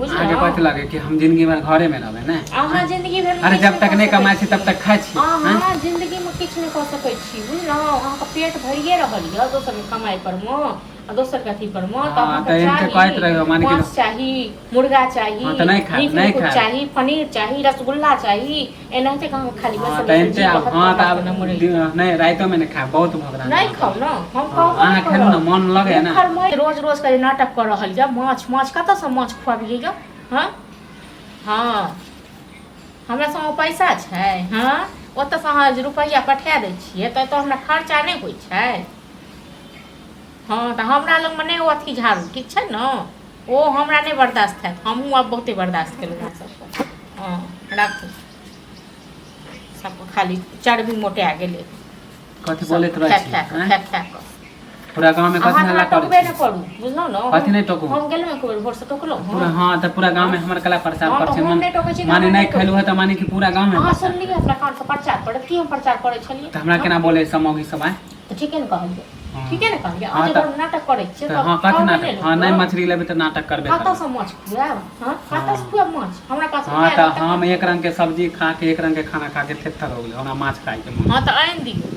अहाँके बुझलहुँ कथी लगे कि हम जिंदगी भर घरे में रहबै ने अहाँ जिंदगी भरिमे अरे किछु जब तक कऽ नहि सकै कमाइ छी छी। तब तक खाइ छी आँय? अहाँ जिंदगीमे किछु नहि कऽ सकै छी बुझलहुँ अहाँके पेट भरिए रहल यऽ दोसरके कमाइ पर मे आ दोसरके अथी पर मे तऽ हँ, अहाँके तऽ इनके कहैत चाही रहियौ, माने कि माछ चाही मुर्गा चाही हँ, तऽ नहि खायब, नीक नहि निकुत खायब। चाही पनीर चाही रसगुल्ला चाही एनाहिते कऽ अहाँ खाली हँ बैसल तऽ बैसल एनते जीव आब हत्या हँ तऽ आब कऽ कऽ मरै नहि रातिओमे नहि खायब बहुत भऽ गेल नहि खाउ ने हम हँ, कहबो अहाँ नहि खेलू ने करब मोन लगैए ने भूखल मरि रोज रोज के जे नाटक कऽ रहल यऽ माछ माछ कतऽसँ माछ खुआबियै यौ हँ हँ हमरा सभमे पैसा छै हँ ओतऽसँ अहाँ जे रुपैआ पठा दै छियै तऽ एतऽ हमरा खर्चा नहि होइ छै हँ तऽ हमरा लगमे नहि ओ अथी झाड़ू ठीक छै ने ओ हमरा नहि बर्दाश्त हैत हमहूँ आब बहुते बर्दाश्त केलहुँ अहाँ सबके हँ राखू सबके खाली चर्बी मोटा गेलै कथी बोलैत रहै खा छी खा कऽ आँय? खा खा कऽ पूरा गाँवमे कथी अहाँ हल्ला हमरा करै टोकबे छी नहि करू बुझलहुँ ने कथी नहि टोकू? हम गेलहुँ एक बेर भोरसँ टोकलहुँ पूरा हँ हँ तऽ पूरा गाँवमे हमर कला प्रचार हँ, पर तऽ छै हम मन नहि टोकै छी तऽ माने अहाँ नहि नहि खेलू है तऽ माने कि पूरा गाँवमे अहाँ प्रचार सुनलियै अपना कानसँ प्रचार करैत की हम प्रचार करै छलियै तऽ हमरा केना बोले सब मौगी सब आय तऽ ठीके ने कहलियै हँ। ठीके ने कहलियै हँ, अहाँ जे तऽ- घरमे नाटक करै छियै तऽ तऽ हँ कथी कहबै नाटक नहि हँ नहि लोकके? मछली लेबै तऽ नाटक करबे करबै कतऽसँ माछ खुआएब हँ कतऽसँ खुआएब माछ हमरा पास हँ रुपैआ तऽ रहत हम तखन। एक रंग के सब्जी खा के एक रंग के खाना खा के थेथर हो गेलै हमरा माछ खाय के मन हँ तऽ आनि दियौ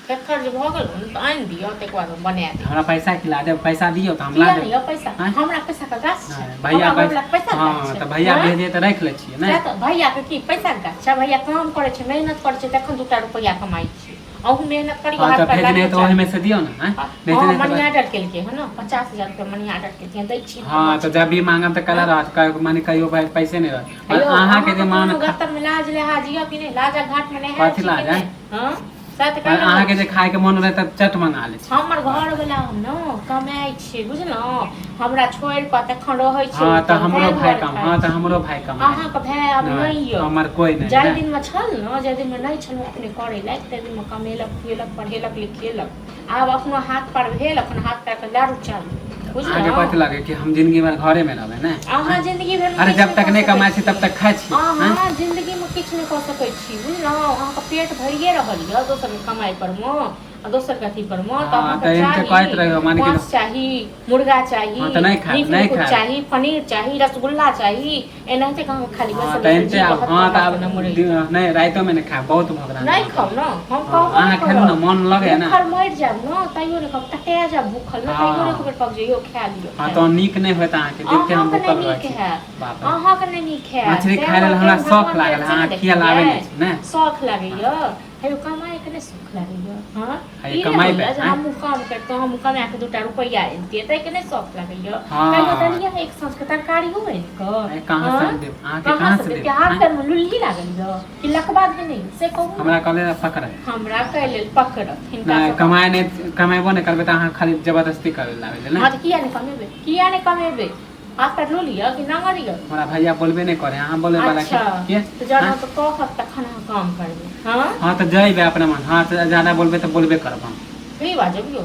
थेथर जे भऽ गेल ने तऽ आनि दियौ ताहिके बाद हम बना देब हमरा पैसा खिला देब पैसा दियौ तऽ हम ला किया देब नहि यौ पैसा आँय? हमरा पैसा के गाछ छै नहि, भैया हमरा घरवला के पैसा के गाछ हँ छै तऽ भैया आँय? भेजे तऽ राखि लै छियै सएह ने तऽ भैयाके की पैसा के गाछ छै भैया काम करै छै मेहनत करै छै तखन दूटा रुपैआ कमाइ छै अहूँ मेहनत करियौ हँ हाथ तऽ पैर भेजने लागू तऽ ओहिमे से दियौ ने आँय? हँ भेजने तऽ मनी ऑर्डर केलकै हँ ने 50,000 रुपया मनी ऑर्डर केलकै हँ दै छी हँ तऽ जब भी मांगब तऽ कला रहत माने कहियो भाई पैसे नहि रहत यौ अहाँके जे अहाँके मान कोनो गत्तरमे लाज लिहाज यऽ कि नहि लाजक घाटमे नहायल कथी छी कि लाज, नहि आँय? हँ सएह तऽ कहि रहल अहाँके जे छी खायके मन रहत तऽ चट मंगा लै छी हमर घरवला हम ने कमाइ छियै बुझलहुँ हमरा छोड़ि कऽ तखन रहै छै हँ तऽ ओतऽ हमरो ताहि भाय दुआरे कम खाइ हँ तऽ छी हमरो भाय कमाइ अहाँके भाय आब नहि नहि यऽ हमर कोइ नहि जाहि ने दिनमे छल ने जाहि दिनमे नहि छलहुँ अपने करै लायक ताहि दिनमे कमेलक खुएलक पढ़ेलक लिखेलक आब अपनो हाथ पर भेल अपन हाथ पैरके लारू चालू अहाँके बुझलहुँ कथी लगे कि हम जिंदगी भर घरे में रहबै ने अहाँ जिंदगी भरिमे अरे किछु जब नहि तक कऽ नहि सकै कमाइ छी छी तब तक खाइ छी आँय? अहाँ जिंदगीमे किछु नहि कऽ सकै छी बुझलहुँ अहाँके पेट भरिए रहल यऽ दोसरके कमाइ पर मे आ दोसरके अथी पर मे तऽ हँ अहाँके तऽ इनके कहैत चाही रहियौ माने कि माछ चाही मुर्गा चाही हँ तऽ नहि खायब नीक नहि निकुत खायब चाही पनीर चाही रसगुल्ला चाही एनाहिते कऽ अहाँ खाली हँ बैसल तऽ बैसल एनते जीव आब हत्या हँ तऽ कऽ आब कऽ ने मरै नहि रातिओमे नहि खायब बहुत भऽ गेल नहि अहाँ खाउ ने हम हँ कहबो अहाँ नहि खेलू ने करब मन लगैए ने भूखल मरि जायब ने तैयो नहि कहब टटा जायब भूखल ने तैयो नहि हँ एक बेर कहब जे यौ खा लिअ हँ खा तऽ लिअ नीक नहि होयत अहाँके देखते हम अहाँके नहि भूखल रहै नीक छी हैत बाप रे अहाँके नहि नीक हैत मछली ताहि खाय लेल दुआरे हमरा केहन शौख भगवान लागल केलनि से अहाँ नहि खिया लाबै नहि देखलियै छी ने शौख लागैए हे यौ कमाइके नहि शौख लागैए हँ हे ई नहि कमेबै होइए जे आँय हमहूँ काम करितहुँ हमहूँ कमा कऽ दूटा रुपैआ अनितियै ताहिके नहि शौख लागैए हँ कहियो देलियै एक साँझके तरकारियो आनि कऽ आँय कहाँ से हँ हम देब अहाँके कहाँ कहाँ से से देब देब हाथ आँय पैरमे लुल्ही लागल यऽ कि लकवा धेने यऽ से कहू ने हमरा कहले पकड़े हमरा कहै लेल पकड़त हिनका नहि सबके कमाए नहि कमेबो नहि करबै तऽ अहाँ खाली जबरदस्ती करै लागै हँ ने तऽ किया नहि कमेबै किया नहि कमेबै हाथ पैर लूल यऽ कि नांगर यऽ हमरा भैया बोलबे नहि करे अहाँ बोले वाला अच्छा के तऽ जहन आँय? अहाँके कहब तखन अहाँ काम करबै हँ हँ तऽ जइबै अपना मन हँ तऽ ज्यादा बोलबै तऽ बोलबे करब हम की बाजब यौ